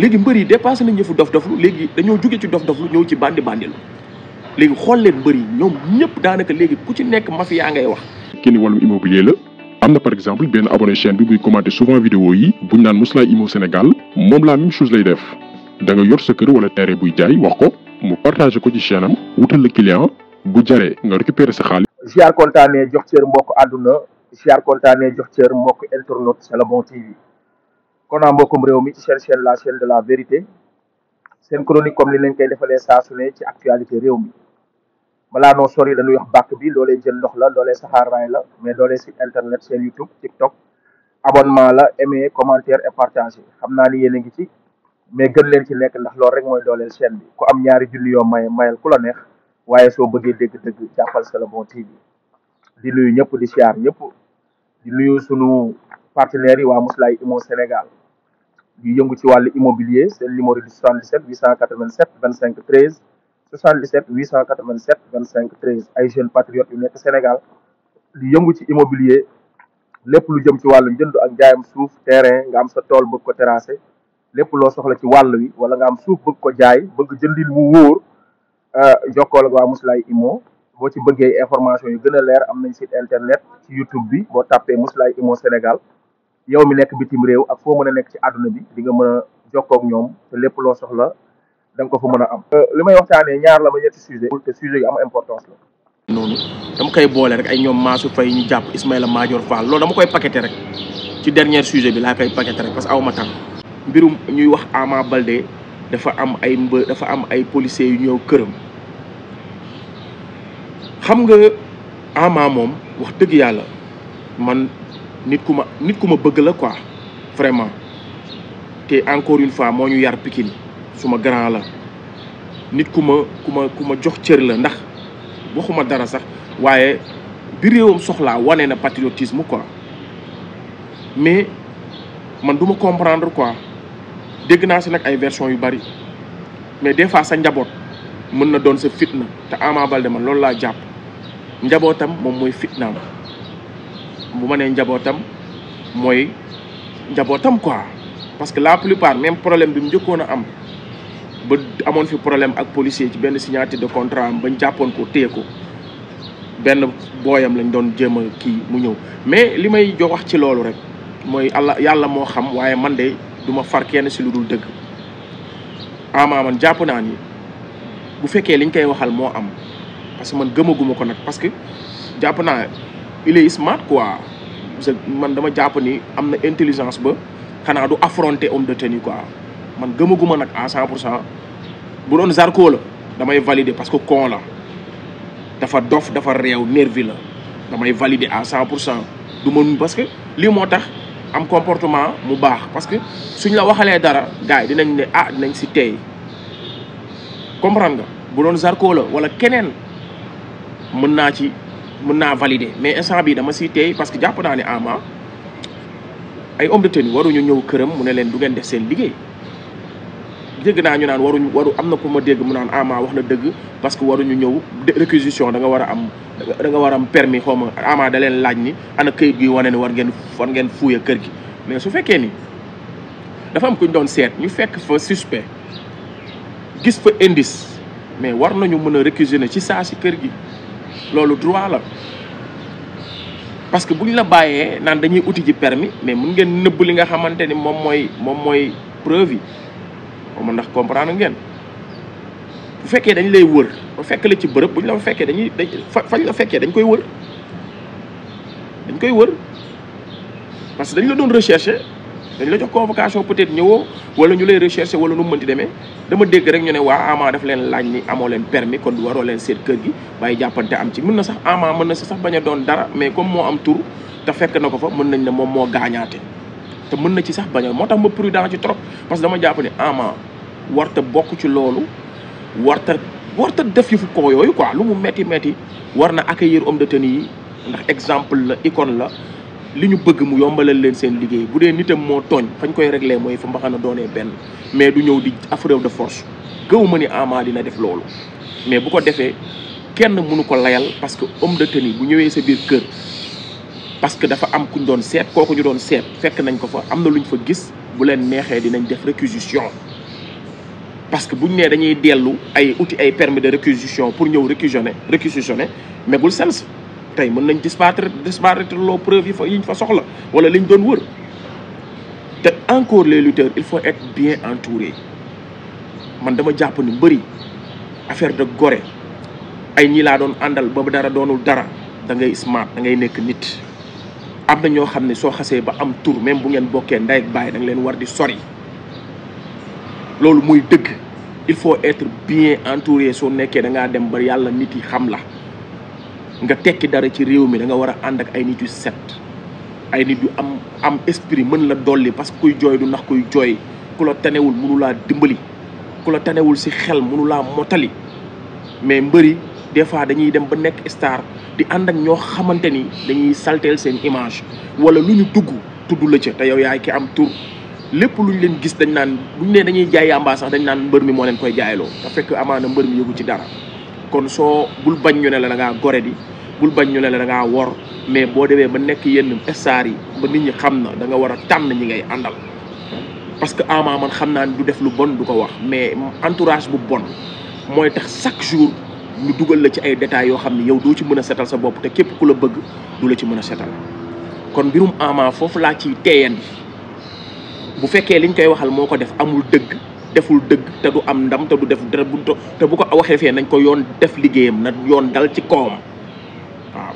léegi mbër yi dépassé nañ ñëfu dof-doflu léegi dañoo jóge ci dof-doflu ñëw ci bandi-bandilu léegi xool leen mbër yi ñoom ñëpp daanaka léegi ku ci nekk mafia ngay wax. kenn wàllum immobilier la am na par exemple benn abonné chaîne bi buy commenter souvent vidéo yi buñ naan Mously Immo Sénégal moom la même chose lay def da nga yor sa kër wala terrain buy jaay wax ko mu partagé ko ci chaîne am wutal la client bu jaree nga récupérer sa xaalis. ziar kontaanee jox cër mbokk àdduna ziar kontaanee jox cër mbokk internaute C'est le bon TV kon mbokkum réew mi ci chaîne la chaîne de la vérité seen chronique comme li leen koy defalee saa su ne ci actualité réew mi balaa noo sori dañuy wax bàkk bi loolee jël ndox la loolee saxaar raay la mais loolee site internet seen YouTube TikTok abonnement la aimer commentaire et partager xam naa ni yéen a ngi ci mais gën leen ci nekk ndax loolu rek mooy dooleel chaîne bi ku am ñaari junni yoo mayal ku la neex waaye soo bëggee dégg-dëgg jàppal C'est le bon TV di nuyu ñëpp di siyaar ñëpp di nuyu sunu partenaires yi waa Mously Immo Sénégal di yëngu ci wàllu immobilier seen numéro di 77 887 25 13 77 887 25 13 ay jeunes patriotes yu nekk Sénégal di yëngu ci immobilier lépp lu jëm ci wàllu njënd ak jaayam suuf terrain nga am sa tool bëgg ko terrasser lépp loo soxla ci wàll wi wala nga am suuf bëgg ko jaay bëgg jëndin mu wóor jokkool ak waa Mously Immo boo ci bëggee information yu gën a leer am nañ site internet ci YouTube bi boo tàppee Mously Immo Sénégal yow mi nekk bitim réew ak foo mën a nekk ci àdduna bi di nga mën a jokkoo ak ñoom te lépp loo soxla da nga ko fa mën a am. li may waxtaanee ñaar la ma ñetti sujet te sujet yu am importance la. noonu dama koy boole rek ay ñoom Maasu Faye ñu jàpp Ismaïla Madior Fall loolu dama koy paqueté rek ci dernier sujet bi laa koy paqueté rek parce que aw ma temps mbirum ñuy wax Ama Baldé dafa am ay policiers yu ñëw këram. xam nga Ama moom wax dëgg yàlla man nit ku ma bëgg la quoi vraiment te encore une fois moo ñu yar Pikine suma grand la nit ku ma jox cër la ndax waxuma dara sax waaye bi réewam soxlaa wane na patriotisme quoi mais man duma comprendre quoi dégg naa si nag ay version yu bari mais des fois sa njaboot mën na doon sa fitna te Ama Baldé man loolu laa jàpp njabootam moom mooy fitnaam bu ma nee njabootam mooy njabootam quoi parce que la plupart même problème bi mu njëkkoon a am ba amoon fi problème ak policier ci benn signature de contrat am bañ jàppoon ko téye ko benn booyam lañ doon jéem a kii mu ñëw mais li may jox wax ci loolu rek mooy yàlla moo xam waaye man de du ma far kenn si lu dul dëgg Ama man jàpp naa ni bu fekkee liñ koy waxal moo am parce que man gëmaguma ko nag parce que jàpp naa il est smart quoi man dama jàpp ni am na intelligence ba xanaa du affronter homme de tenue quoi man gëmaguma nag à 100% bu doon Zarko la damay valider parce que con la dafa dof dafa réew nervi la damay valider à 100% du ma parce que lii moo tax am comportement mu baax parce que suñ la waxalee dara gars yi dinañ ne dinañ si tey comprendre nga bu doon Zarko la wala keneen mën naa valider mais instant bi dama si tey parce que jàpp naa ne Ama ay homme de tenue waruñu ñëw këram mu ne leen du ngeen def seen liggéey dégg naa ñu naan waru am na ku ma dégg mu naan Ama wax na dëgg parce que waruñu ñëw réquisition da nga war a am permis xaw ma Ama da leen laaj ni ana këyit gi wane ne war ngeen fuuya kër gi mais su fekkee ni dafa am kuñ doon seet ñu fekk fa suspect gis fa indice mais war nañu mën a réquisitionner ci saa si kër gi loolu droit la parce que buñ la bàyyee naan dañuy uti ji permis mais mun ngeen nëbb li nga xamante ni moom mooy preuve yi xaw ndax comprendre ngeen bu fekkee dañ lay wër ba fekk la ci bërëb buñ la fa fekkee fañ la fekkee dañ koy wër parce que dañ la doon rechercher dañ la jox convocation peut-être ñëwoo wala ñu lay rechercher wala nu mu mënti demee dama dégg rek ñu ne waa Ama daf leen laaj ni amoo leen permis kon waroo leen seet kër gi bàyyi jàppante am ci mën na sax Ama mën na si sax bañ a doon dara mais comme moo am tur te fekk na ko fa mën nañ ne moom moo gaañaate te mën na ci sax bañ a moo tax ma prudent ci trop parce que dama jàpp ne Ama warta bokk ci loolu warta def yëfu ko yooyu quoi lu mu metti war na accueillir homme de tenue yi ndax exemple la icône la li ñu bëgg mu yombalal leen seen liggéey bu dee nitam moo tooñ fañ koy réglé mooy fa mbaxana doonee benn mais du ñëw di affreuve de force gëw ma ni Ama dina def loolu mais bu ko defee kenn mënu ko layal parce que homme de tenue bu ñëwee sa biir kër parce que dafa am kuñ doon seet kooku ñu doon seet fekk nañ ko fa am na luñ fa gis bu leen neexee dinañ def réquisition parce que buñ nee dañuy dellu ay outil ay permis de réquisition pour ñëw réquisitionner megul sens tey mën nañ disparaître loo preuve yi ñu fa soxla wala liñ doon wër te encore les lutteurs il faut être bien entouré man dama jàpp ni mbëri affaire de gore ay ñi laa doon àndal ba dara doonul dara da ngay smart da ngay nekk nit am na ñoo xam ne soo xasee ba am tur même bu ngeen bokkee ndey ak baay da nga leen war di sori loolu muy dëgg il faut être bien entouré soo nekkee da ngaa dem ba yàlla nit yi xam la nga tekki dara ci réew mi da nga war a ànd ak ay nit yu set ay nit yu am esprit mën la dolli parce que kuy jooy du nax kuy jooy ku la tanewul mënu laa dimbali ku la tanewul si xel mënu laa motali mais mbëri des fois dañuy dem ba nekk star di ànd ak ñoo xamante ni dañuy salteel seen image wala lu ñu dugg tudd la ca te yow yaay ki am tur lépp lu ñu leen gis dañ naan buñ ne dañuy jaay yàmbaa sax dañ naan mbër mi moo leen koy jaayloo te fekk amaana mbër mi yëgu ci dara kon soo bul bañ ñu ne la da ngaa gore di bul bañ ñu ne la da ngaa wor mais boo demee ba nekk yenn star yi ba nit ñi xam na da nga war a tànn ñi ngay àndal parce que ama man xam naa ni du def lu bon du ko wax mais entourage bu bon mooy tax chaque jour ñu dugal la ci ay détails yoo xam ne yow doo ci mën a setal sa bopp te képp ku la bëgg du la ci mën a setal kon mbirum ama foofu laa ciy teeyandi bu fekkee liñ koy waxal moo ko def amul dëgg deful dëgg te du am ndam te du def dara te bu ko waxee fee nañ ko yoon def liggéeyam na yoon dal ci kawam waaw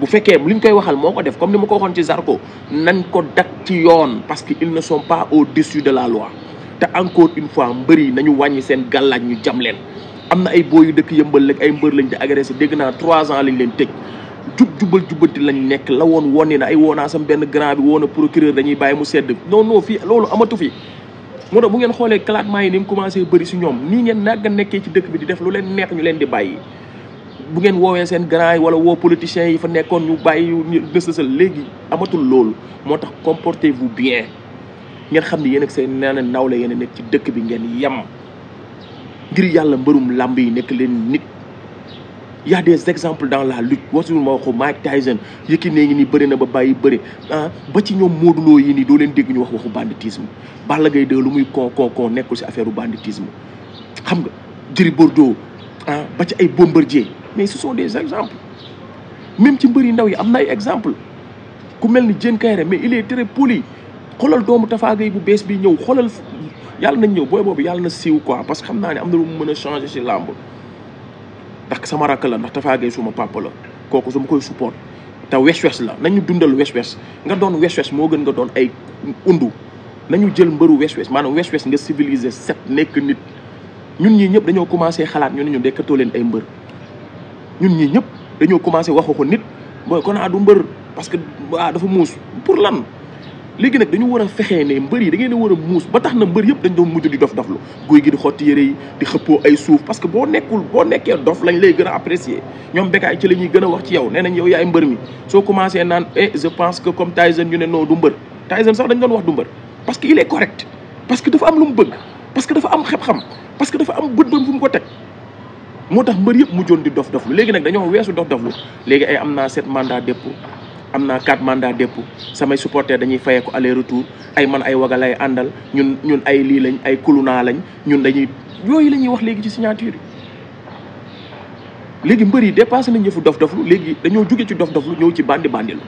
bu fekkee liñ koy waxal moo ko def comme ni ma ko waxoon ci Zarko nañ ko dak ci yoon parce que ils ne sont pas au-dessus de la loi te encore une fois mbër yi nañu wàññi seen gàllaaj ñu jam leen am na ay booy yu dëkk yëmbal rek ay mbër lañ di agressé dégg naa 3 ans lañ leen tëj jubbanti lañ nekk la woon ni na ay woonaa sam benn grand bi woon a procureur dañuy bàyyi mu sedd non fii loolu amatu fi moo tax bu ngeen xoolee classement yi ni mu commencé bëri si ñoom nii ngeen nagga nekkee ci dëkk bi di def lu leen neex ñu leen di bàyyi bu ngeen woowee seen grand yi wala woo politiciens yi fa nekkoon ñu bàyyi ñu nësësal léegi amatul loolu moo tax comportez-vous bien ngeen xam ne yéen ak seen nee na nawle yéen a nekk ci dëkk bi ngeen yem ngir yàlla mbërum làmb yi nekk leen nit y a des exemples dans la lutte wasul ma waxu Mike Tyson Yékini ngi ni bëri na ba bàyyi bëri ba ci ñoom Modou Lo yi nii doo leen dégg ñu wax waxu banditisme Balla Gaye 2 lu muy kon nekkul si affaire u banditisme xam nga Gris Bordeaux ba ci ay Bombardier mais ce sont des exemples même ci mbëri ndaw yi am na ay exemple ku mel ni Diène Kaïré mais il est très poli xoolal doomu Tafa Gueye bu bees bi ñëw xoolal yàlla nañ ñëw booy boobu yàlla na siiw quoi parce que xam naa ne am na lu mu mën a changer si làmb ndax sama rakk la ndax Tafa Gueye suma papa la kooku su ma koy support te wes-wes la nañu dundal wes-wes nga doon wes-wes moo gën nga doon ay undu nañu jël mbëru wes-wes maanaam wes-wes nga civilisé set nekk nit ñun ñii ñëpp dañoo commencé xalaat ñu ne ñu dekkatoo leen ay mbër ñun ñii ñëpp dañoo commencé waxu ko nit mooy kon du mbër parce que dafa muus pour lan léegi nag dañu war a fexee ne mbër yi da ngeen a war a muus ba tax na mbër yëpp dañ doon mujj di dof-doflu guy gi di xotti yére yi di xëppoo ay suuf parce que boo nekkee dof lañ lay gën a apprécier ñoom Bécaye ci la ñuy gën a wax ci yow nee nañ yow yaay mbër mi soo commencé naan je pense que comme Tyson ñu ne non du mbër Tyson sax dañ doon wax du mbër parce que il est correct parce que dafa am lu mu bëgg parce que dafa am xam-xam parce que dafa am bët-bët fu mu ko teg moo tax mbër yëpp mujjoon di dof-doflu léegi nag dañoo weesu dof-doflu léegi ay am naa 7 mandat dépôt am naa 4 mandat dépôt samay supporter dañuy fayee ko aller retour ay man ay waga lay àndal ñun ay lii lañ ay kulunaa lañ ñun dañuy yooyu la ñuy wax léegi ci signature yi léegi mbër yi dépassé nañ ñëfu dof-doflu léegi dañoo jóge ci dof-doflu ñëw ci bandi-bandilu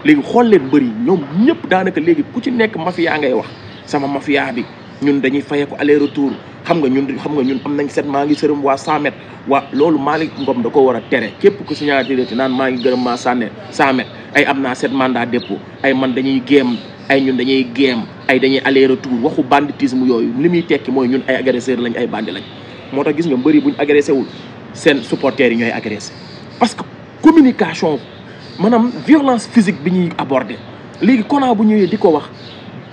léegi xool leen mbër yi ñoom ñëpp daanaka léegi ku ci nekk mafia ngay wax sama mafia bi ñun dañuy fayee ko aller retour xam nga ñun am nañ 7 maa ngi sërëm waa 100 mètres waa loolu Malick Ngom da ko war a tere képp ku signature ti naan maa ngi gërëm maa 100 mètres ay am naa 7 mandat dépôt ay man dañuy géem ay ñun dañuy géem ay dañuy aller retour waxu banditisme yooyu li muy tekki mooy ñun ay agresseur lañ ay bandi lañ moo tax gis nga mbëri buñ agressé wul seen supporters yi ñooy agressé parce que communication maanaam violence physique bi ñuy aborder léegi Kona bu ñëwee di ko wax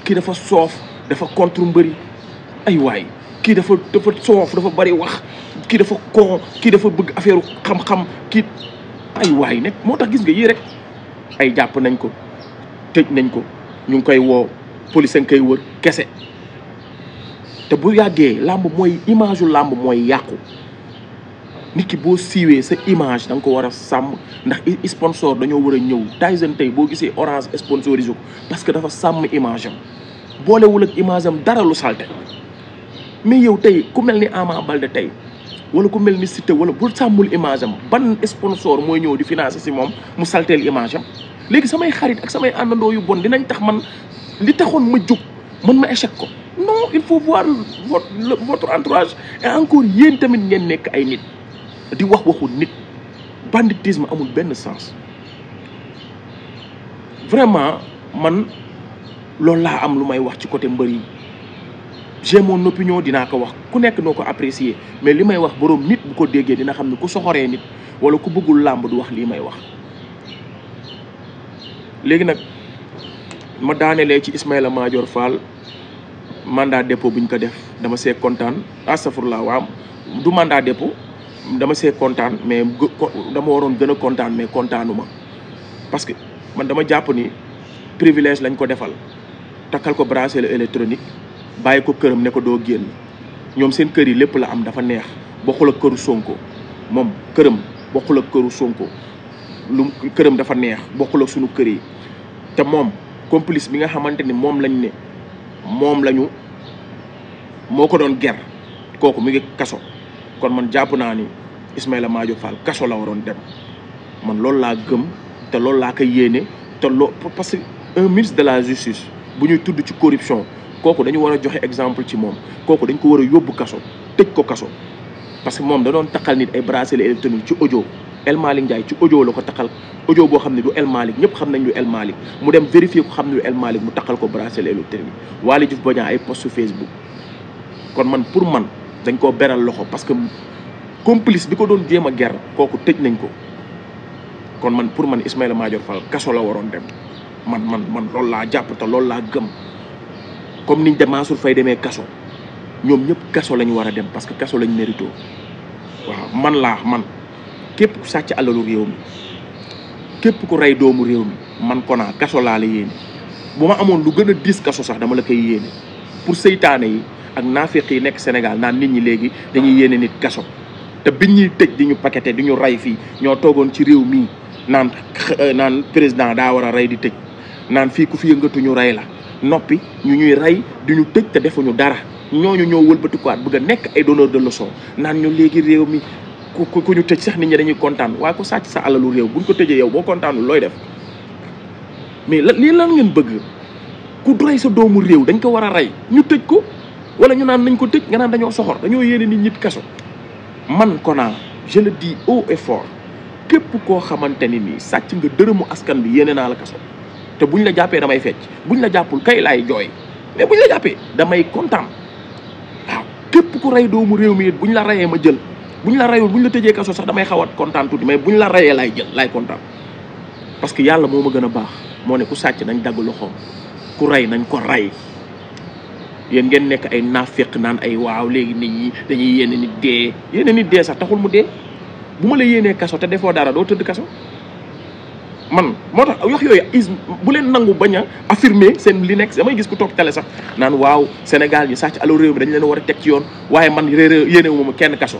kii dafa soof dafa contre mbëri ay waay kii dafa soof dafa bari wax kii dafa con kii dafa bëgg affaire xam-xam kii ay waay nekk moo tax gis nga yii rek ay jàpp nañ ko tëj nañ ko ñu ngi koy woo police nga koy wër kese te bu yàggee làmb mooy image u làmb mooy yàqu nit ki boo siiwee sa image da nga ko war a sàmm ndax sponsor dañoo war a ñëw Tyson tey boo gisee Orange sponsorisé ko parce que dafa sàmm image am boolewul ak image am dara lu salte mais yow tey ku mel ni Ama Baldé tey wala ku mel ni Siteu wala bu sàmmul image am ban sponsor mooy ñëw di financer si moom mu salteel image am léegi samay xarit ak samay àndandoo yu bon dinañ tax man li taxoon ma jóg man ma échec ko non il faut voir votre entourage et encore yéen tamit ngeen nekk ay nit di waxu nit banditisme amul benn sens vraiment man loolu laa am lu may wax ci côté mbër yi j'ai mon opinion dinaa ko wax ku nekk noo ko apprécier mais li may wax boroom nit bu ko déggee dina xam ne ku soxoree nit wala ku bëggul làmb du wax lii may wax léegi nag ma daanelee ci Ismaïla Madior Fall mandat dépôt buñ ko def dama see kontaan astafurlah waaw du mandat dépôt dama see kontaan mais dama waroon gën a kontaan mais kontaanuma parce que man dama jàpp ni privilège lañ ko defal takkal ko bracelet électronique bàyyi ko këram ne ko doo génn ñoom seen kër yi lépp la am dafa neex bokkul ak këru Sonko moom këram bokkul ak këru Sonko lu këram dafa neex bokkul ak sunu kër yi te moom complice bi nga xamante ni moom lañ ne moom lañu moo ko doon ger kooku mi ngi kaso kon man jàpp naa ni Ismaïla Madior Fall kaso la waroon dem man loolu laa gëm te loolu laa koy yéene te parce que un ministre de la justice bu ñuy tudd ci corruption kooku dañu war a joxe exemple ci moom kooku dañ ko war a yóbbu kaso tëj ko kaso parce que moom da doon takkal nit ay bracelet électronique ci audio El Malick Ndiaye ci audio la ko takkal audio boo xam ne du El Malick ñëpp xam nañ du El Malick mu dem vérifier ko xam ne du El Malick mu takkal ko bracelet électronique Waly Diouf Bodiang ay post Facebook kon man pour man dañ koo beral loxo parce que complice bi ko doon jéem a ger kooku tëj nañ ko kon man pour man Ismaïla Madior Fall kaso la waroon dem man loolu laa jàpp te loolu laa gëm comme niñ de Mansour Faye demee kaso ñoom ñëpp kaso lañu war a dem parce que kaso lañ mérito waaw man képp ku sàcc alalu réew mi képp ku rey doomu réew mi man Kona kaso laa la yéene bu ma amoon lu gën a diis kaso sax dama la koy yéene pour seytaane yi ak naafeq yi nekk Sénégal naan nit ñi léegi dañuy yéene nit kaso te biñ ñuy tëj di ñu paqueté di ñu rey fii ñoo toogoon ci réew mii naan président daa war a rey di tëj naan fii ku fi yëngatu ñu rey la noppi ñu ñuy rey di ñu tëj te defuñu dara ñooñu ñoo wëlbatikuwaat bëgg a nekk ay donneur de leçon naan ñu léegi réew mi ku ñu tëj sax nit ñi dañuy kontaan waaye ku sàcc sa alalu réew buñ ko tëjee yow boo kontaanul looy def mais lii lan ngeen bëgg ku rey sa doomu réew dañ ko war a rey ñu tëj ko wala ñu naan nañ ko tëj nga naan dañoo soxor dañoo yéene nit ñit kaso man Kona je le dis haut et fort képp koo xamante ni nii sàcc nga dërëmu askan bi yéene naa la kaso te buñ la jàppee damay fecc buñ la jàppul kay laay jooy mais buñ la jàppee damay kontaan waaw képp ku rey doomu réew mi it buñ la reyee ma jël buñ la reyul buñ la tëjee kaso sax damay xaw a kontaan tuuti mais buñ la reyee laay jël laay kontaan parce que yàlla moo ma gën a baax moo ne ku sàcc nañ dagg loxoom ku rey nañ ko rey yéen ngeen nekk ay naafeq naan ay waaw léegi nit ñi dañuy yéene nit dee sax taxul mu dee bu ma la yéenee kaso te defoo dara doo tëdd kaso man moo tax wax yooyu bu leen nangu bañ a affirmer seen li nekk damay gis ku toog télé sax naan waaw Sénégal ñu sàcc alalu réew mi dañ leen war a teg ci yoon waaye man yéenewu ma kenn kaso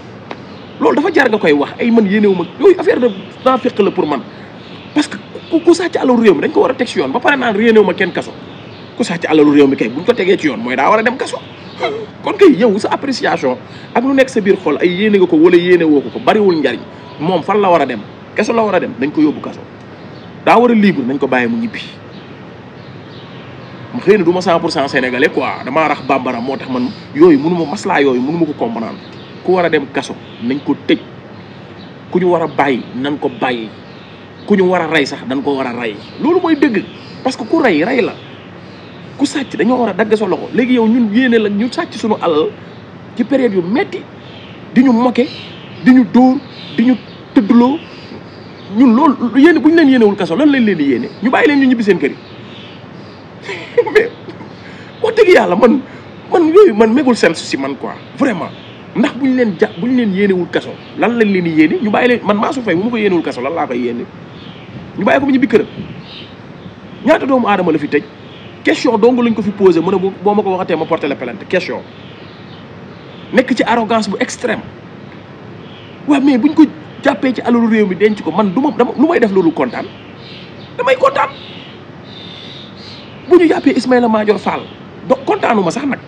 loolu dafa jar nga koy wax ay man yéenewu ma yooyu affaire de naafeq la pour man parce que ku sàcc alalu réew mi dañ ko war a teg ci yoon ba pare naan yéenewu ma kenn kaso ku sàcc alalu réew mi kay buñ ko tegee ci yoon mooy daa war a dem kaso kon kay yow sa appréciation ak lu nekk sa biir xol ay yéene nga ko wala yéene woo ko bariwul njariñ moom fan la war a dem kaso la war a dem dañ ko yóbbu kaso daa war a libre nañ ko bàyyi mu ñibbi xëy na du ma 100% sénégalais quoi damaa rax bambara moo tax man yooyu mënu ma maslaa yooyu mënu ma ko comprendre ku war a dem kaso nañ ko tëj ku ñu war a bàyyi nañ ko bàyyi ku ñu war a rey sax dañ ko war a rey loolu mooy dëgg parce que ku rey la ku sàcc dañoo war a dagg sa loxo léegi yow ñun yéene la ñu sàcc suñu alal ci période yu metti di ñu moqué di ñu dóor di ñu tëddloo ñun loolu yéene bu ñu leen yéenewul kaso lan lañ leen di yéene ñu bàyyi leen ñu ñibbi seen kër yi mais wax dëgg yàlla man yooyu man megul sens si man quoi vraiment ndax bu ñu leen yéenewul kaso lan lañ leen di yéene ñu bàyyi leen man Mansour Faye bu ma ko yéenewul kaso lan laa koy yéene ñu bàyyi ko mu ñibbi këram ñaata doomu aadama la fi tëj question dong lañ ko fi posé mu ne boo ma ko waxatee ma porté la plainte question nekk ci arrogance bu extrême waaw mais buñ ko jàppee ci alalu réew mi denc ko man lu may def loolu kontaan damay kontaan bu ñu jàppee Ismaïla Madior Fall do kontaanuma sax nag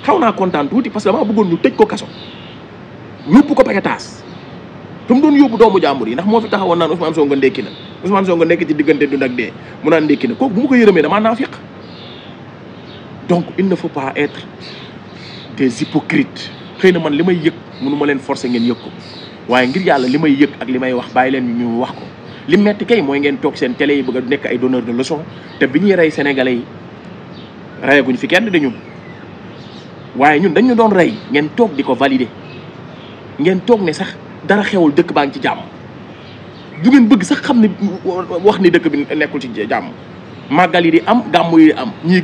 xaw naa kontaan tuuti parce que damaa bëggoon ñu tëj ko kaso yóbbu ko paquetage te mu doon yóbbu doomu jàmbur yi ndax moo fi taxawoon naan Ousmane Sonko ndekki na Ousmane Sonko nekk ci diggante dund ak dee mu naan ndekki na kooku bu ma ko yërëmee damaa naafiq donc il ne faut pas être des hypocrites xëy na man li may yëg mënu ma leen forcer ngeen yëg ko waaye ngir yàlla li may yëg ak li may wax bàyyi leen ñu wax ko li metti kay mooy ngeen toog seen télé yi bëgg a nekk ay donneur de leçon te bi ñuy rey sénégalais yi reyaguñ fi kenn de ñun waaye ñun dañu doon rey ngeen toog di ko valider ngeen toog ne sax dara xewul dëkk baa ngi ci jàmm du ngeen bëgg sax xam ne wax ni dëkk bi nekkul ci jàmm màggal yi di am gàmmu yi di am ñii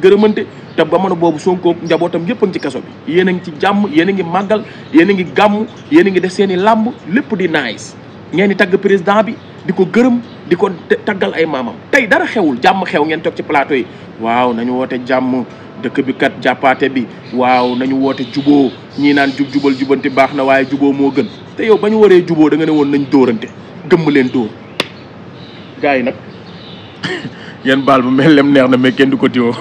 gërëmante te ba mën a boobu Sonko njabootam yëpp a ngi ci kaso bi yéen a ngi ci jàmm yéen a ngi màggal yéen a ngi gàmm yéen a ngi def seen i làmb lépp di nice ngeen di tagg président bi di ko gërëm di ko taggal ay maamam tey dara xewul jàmm xew ngeen toog ci plateau yi waaw nañu woote jàmm dëkk bi kat jàppaate bi waaw nañu woote juboo ñii naan jubal jubanti baax na waaye juboo moo gën te yow ba ñu waree juboo da nga ne woon nañ dóorante gëmm leen dóor gars yi nag yéen baal bu mel lem neex na mais kenn du ko tiwoo